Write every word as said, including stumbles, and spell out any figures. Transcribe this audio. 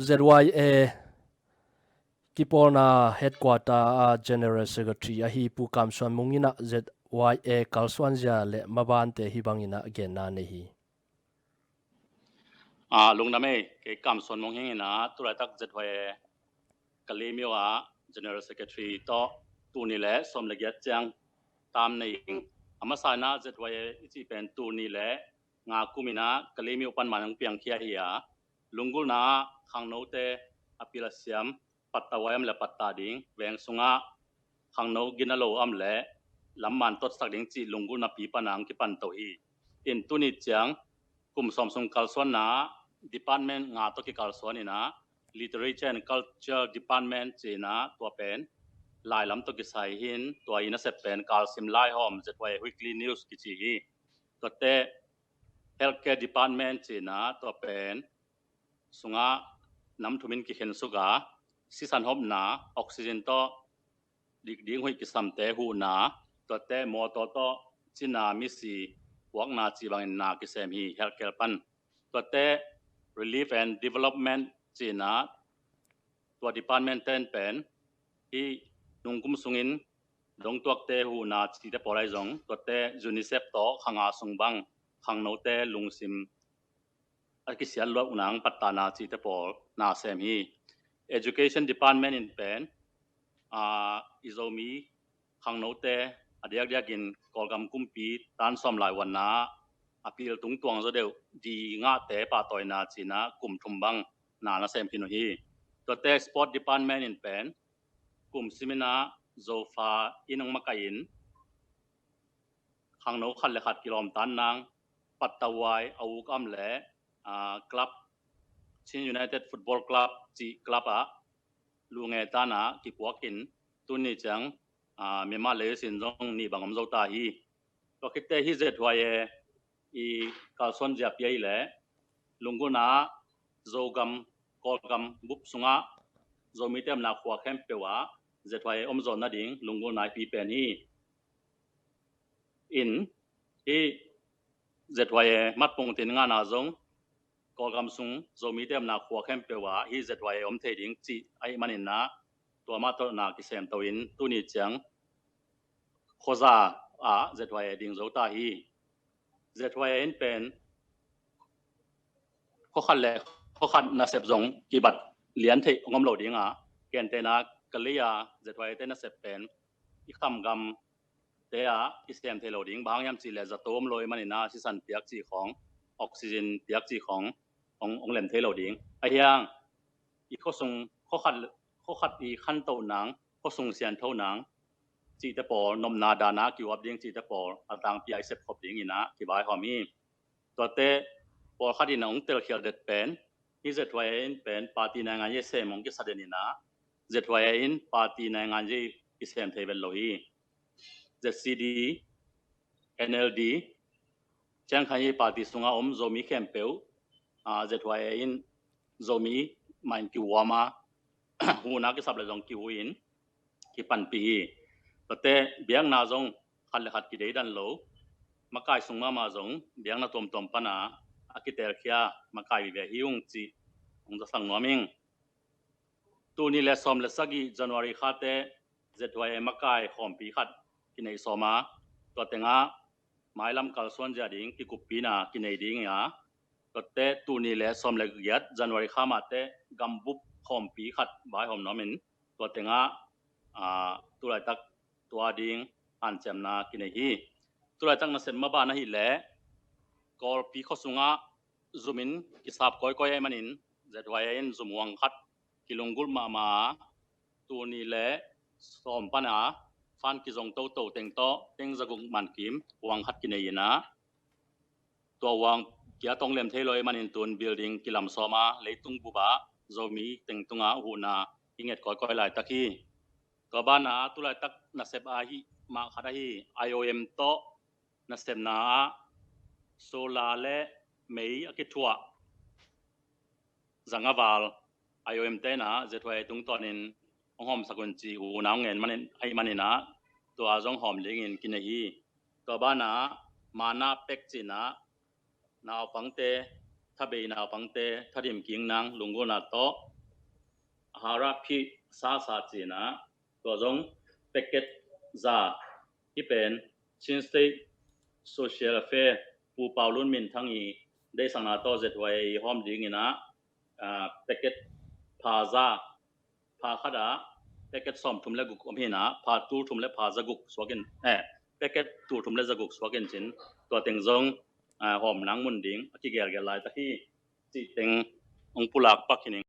Z Y A kipawlna headquarter a General Secretary ahi Pu Kam Suan Mung in ah Z Y A kalsuanzia le mabante hih bangin ah genna nei hi. A, lungdam ei, kei Kam Suan Mung hi ing in ah, tulaitak Z Y A Kalaymyo ah General Secretary tawh tul nih le sawm le giat ciang tam nei ing. A masa in ah Z Y A i cih pen tul nih le nga kum in ah Kalaymyo pan man hong piangkhia hi a, lunggulhna ah khangnote a pil a siam, pattawai om le patta ding, veng sungah khangno gina lo om le lamman totsak ding cih lunggulhna pi pan ah hong kipan to hi. In tuni ciang kum sawm sung kalsuanna department nga tawh kikalsuan in ah, Literature and Culture Department ci in ah, tua pen lailam tawh kisai hi in, tua i nasep pen Kalsim Laihawm Z Y A Weekly News kici hi. Tuate Healthcare Department ci in ah, tua pen sungah nam thum in kikhensuk a, sisan hopna, oxygen tawh dik ding huih kisamte huhna, tuate mawtaw tawh cina misi puakna cih bangin na kisem hi, healthcare pan. Tuate Relief and Development ci in ah, tua department ten pen hih nungkum sungin dongtuakte huhna cihte pawl ahi zong, tuate UNICEF tawh kha nga sung bang khangnote lungsim a kisiat luat uh nang pattana cihte pawl na sem hi. Education Department in pen, a, i Zomi khangnote a diakdiakin Kawlgam kumpi tan sawm lai wanna a pil tungtuang zaw deuh di ngahte pahtawina ci in ah kum thum bang na na sem khin uh hi. Tuate Sport Department in pen kum sim in ah Zofa in hong makaih in, khangno khat le khat kilawmtan nang, pattawai a uk am le, a, club, Chin United Football Club cih club ah lunge tan ah kipuak in, tuni ciang, a, Myanmar lei sin zong nih bang om zo ta hi. Tua khitte hih Z Y A i kalsuanzia pi ahih leh lunggulhna ah Zogam, Kawlgam bup sungah Zomite omna khua khempeuh ah Z Y A om zawn nading lunggulhna i pi pen hi. In hih Z Y A matpung tin ngahna zong Kawlgam sung Zomite omna khua khempeuh ah hih Z Y A om thei ding cih ahih manin ah, tua mah tawh na kisem to in, tuni ciang khuaza ah Z Y A ding zo ta hi. Z Y A in pen khuakhat le khuakhat nasep zong kibat lian theih hong om lo ding a, gentehna Kalay a Z Y A te nasep pen i khamgam te ah kisem thei lo ding. Bang hang hiam cih leh zato om lo ahih manin ah sisan piak cih khawng, oxygen piak cih khawng hong, hong lem thei lo ding. Ahi hang i khuasung, khuakhat, khuakhat i khantoh nang, khuasung siantho nang cihte pawl, nopna dan a kiuap ding cihte pawl a tangpi a i sepkhop ding in ah kivaihawm hi. Tuate pawlkhat in a hong telkhial det pen, hih Z Y A in pen party naingan yei sem hong kisa den in ah, Z Y A in party naingan yei kisem thei vet lo hi. Z C D, N L D, ciangkhan hih party sungah om Zomi khempeuh, a, Z Y A in Zomi mah in kihuam a, huhna kisap le zong kihu in kipanpih hi. Tuate biakna zong khat le khat kideidan lo, makai sung mahmah zong biakna tuamtuam pana a kitelkhia makai vive hi ung cih hong zasak nuam ing. Tul nih le sawm le sagih January khate Z Y A makai khawmpi khat kinei sawm a, tua tengah mailam kalsuanzia ding kikuppina kinei ding a, tuate tul nih le sawm le giat January kha mahte gambup khawmpi khat vaihawm nuam in, tua tengah, a, tulaitak tua ding hanciamna kinei hi. Tulaitak nasep maban ahih leh Kawlpi khua sungah zum in kisap kawikawi ahih manin Z Y A in zum huang khat kilunggulh mahmah a, tul nih le sawm pana fan kizong toto teng tawh teng zaguk mankim huang khat kinei in ah, tua huang kia tong lem thei lo ahih manin tun building kilam sawm a, leitung bup ah Zomi teng tungah huhna i nget kawikawi laitak hi. Tua banah tulaitak nasep ahih mah khat ahi I O M tawh nasepna ah solar le mei a kithuah zang a val I O M te in ah Z Y A tungtawnin hong hawmsak un ci huhna hong ngen manin, ahih manin ah tua zong hawm dingin kinei hi. Tua banah mana pek ci in ah naupangte, thabei naupangte thadim kik nang lunggulhna tawh Hara Phi Sa Sa ci-in ah, tua zong packet za, hih pen Chin State Social Affair Pu Pau Lun Min Thang i deihsakna tawh Z Y A i hawm dingin ah, ah, packet pha za, pha khat ah packet sawmthum le guk om hi-in ah, pha tul thum le pha za guk suakin, eh, packet tul thum le za guk suakin cin, tua teng zong, ah, hawm nang mun ding a kigelgel laitak hi cih teng hong pulak pak hi ning.